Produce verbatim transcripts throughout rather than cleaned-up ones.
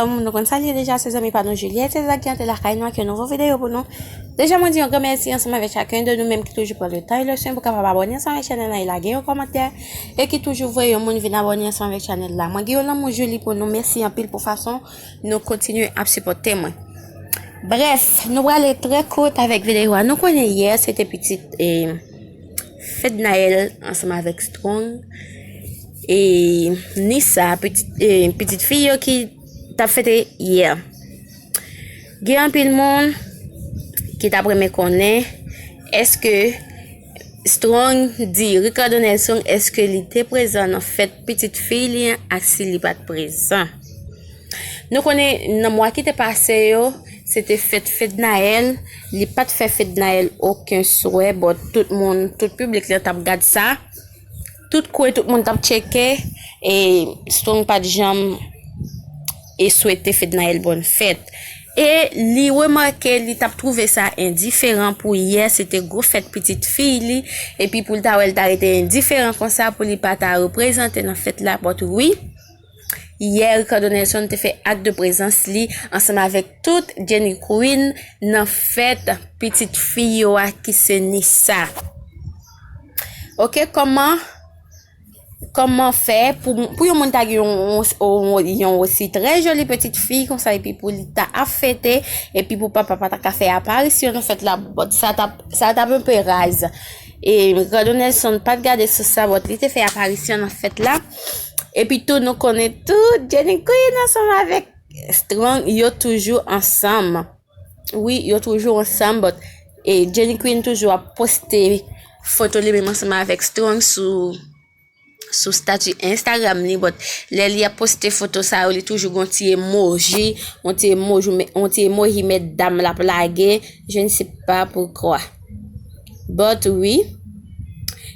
Kòm nou konn sa l ye deja, se zanmi pa nou Juliette, se Zak ki antre lakay nou ak yon nouvo videyo pou nou. Deja, mwen di yon gran mèsi ansanm avèk chakun de nou menm ki toujou pran le tan e le swen pou kapab abòne ansanm avèk chanèl la e lage yon kòmantè e ki toujou voye yon moun vin abòne ansanm avèk chanèl la. Mwen gen yon lanmou Julie pou nou. Mèsi anpil pou fason nou kontinye ap sipòte mwen. Brèf, nou prale trè kout avèk videyo a. Nou konnen yè, se te pitit, eh, Fednaelle ansanm avèk Strong e Nissa, pitit, eh, pitit fi yo ki t ap fete yè. Gen anpil moun ki t ap renmen konnen èske Strong di, Ricardo Nelson, èske li te prezan nan fèt pitit fi li an ak si li pa t prezan. Nou konnen nan mwa ki te pase yo, se te fèt Fednaelle, li pa t fè Fednaelle okenn swè, but tout moun, tout piblik lan t ap gad sa. Tout kwen, tout moun t ap tcheke, e Strong pa t janm e swete Fednaelle bòn fèt. E li remake, li t ap twouve sa endiferan pou yè, se te gwo fèt pitit fi li, epi pou l ta wè l ta rete endiferan konsa, pou li pa ta reprezante nan fèt la, but wi, yè, Ricardo Nelson te fè ak de prezans li ansanm avèk tout Jenny Queen nan fèt pitit fi yo a ki se Nissa. Oke, kòman, kòman fè pou, pou yon moun ta gen yon, yon, yon osi trè joli pitit fi konsa, epi pou li ta ap fete, epi pou papa pa ta ka fè aparisyon nan fèt la, but sa t ap, sa t ap enpe raz. E Ricardo Nelson pa t gade sou sa, but li te fè aparisyon nan fèt la. Epi tou, nou konnen tout Jenny Queen ansanm avèk Strong, yo toujou ansanm. Wi, yo toujou ansanm, but, e Jenny Queen toujou ap poste foto li menm ansanm avèk Strong sou, sou stati Instagram li, but lè li ap poste foto sa yo, li toujou gon ti emoji, yon ti emoji, yon ti emoji mèt dam l ap lage, je ne sais pas pourquoi. But wi,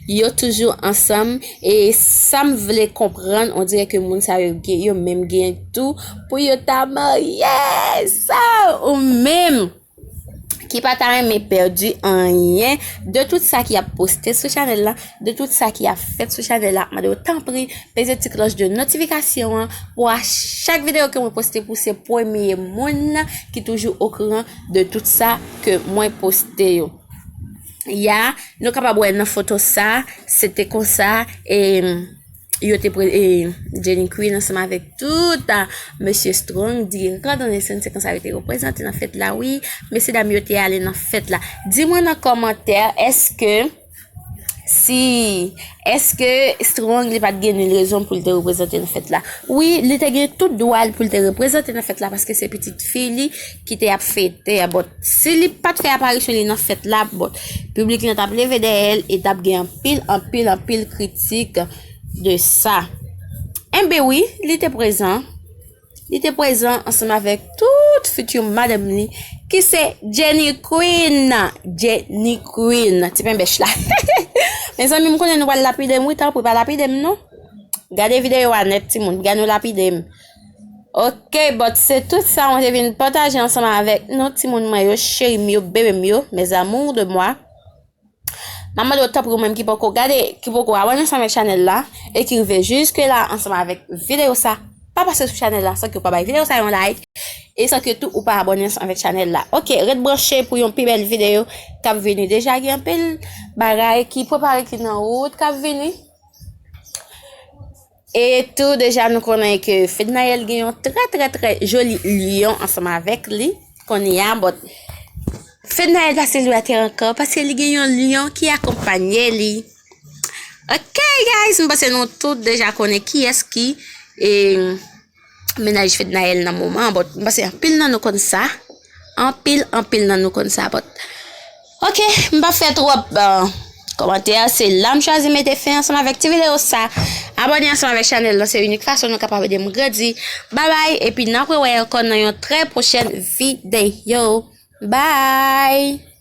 yo toujou ansanm, e sa m vle konprann, on dirè ke moun sa yo gen, yo menm gen tou pou yo ta marye. Sa, ou menm ki pa ta renmen pèdi anyen de tout sa ki ap poste sou chanèl la, de tout sa ki ap fèt sou chanèl la, mande w tanpri peze ti klòch de notifikasyon an pou a chak videyo ke mwen poste pou se premye moun ki toujou okouran de tout sa ke mwen poste yo. Ya, nou kapab wè nan foto sa, se te konsa, e, yo te pre-, e, Jenny Queen ansanm avèk tout, a, mesye Strong, di Ricardo Nelson, se konsa yo te reprezante nan fèt la, wi. Mesye dam yo te ale nan fèt la. Di mwen nan kòmantè, èske si, èske Strong li pa t gen nil rezon pou l te reprezante nan fèt la? Wi, li te gen tout dwa l pou l te reprezante nan fèt la, paske se pitit fi li ki te ap fete a, but si li pa t fè aparisyon li nan fèt la, but piblik lan t ap leve dèyè l e t ap gen anpil, anpil, anpil kritik de sa. Enben wi, li te prezan. Li te prezan ansanm avèk tout fiti madanm li, ki se Jenny Queen. Jenny Queen. Ti penbèch la. Mezanmi, m konnen nou pral lapide m, wi, tanpri pa lapide m, non. Gade videyo a nèt, timoun, gade nou lapide m. Oke, but se tout sa mwen te vin pataje ansanm avèk nou, timoun mwen yo, cheri m yo, bebe m yo, mes amours de moi. M ap mande w tanpri ou menm ki poko gade, ki poko abòne ansanm avèk chanèl la, e ki rive jiske la ansanm avèk videyo sa, pa pase sou chanèl la san ke w pa bay videyo sa yon like, e san ke tou ou pa abòne ansanm avèk chanèl la. Oke, ret branche pou yon pi bèl videyo k ap vini. Deja gen anpil bagay ki prepare ki nan wout k ap vini. E tou, deja nou konnen ke Fednaelle gen yon trè, trè, trè joli lyon ansanm avèk li. Kounye a, but Fednaelle pa selibatè ankò, paske li gen yon lyon ki akonpanye li. Ok, guys, m panse nou tout deja konnen kiyès ki, e, mennaj Fednaelle nan moman an, but m panse anpil nan nou konn sa. Anpil, anpil nan nou konn sa, but ok, m p ap fè twòp, uh, kòmantè, se la m chwazi mete fen ansanm avèk ti videyo sa. Abòne ansanm avèk chanèl lan, se inik fason nou kapab ede m grandi. Babay, epi n ap rewè ankò nan yon trè pwochèn videyo. Bye!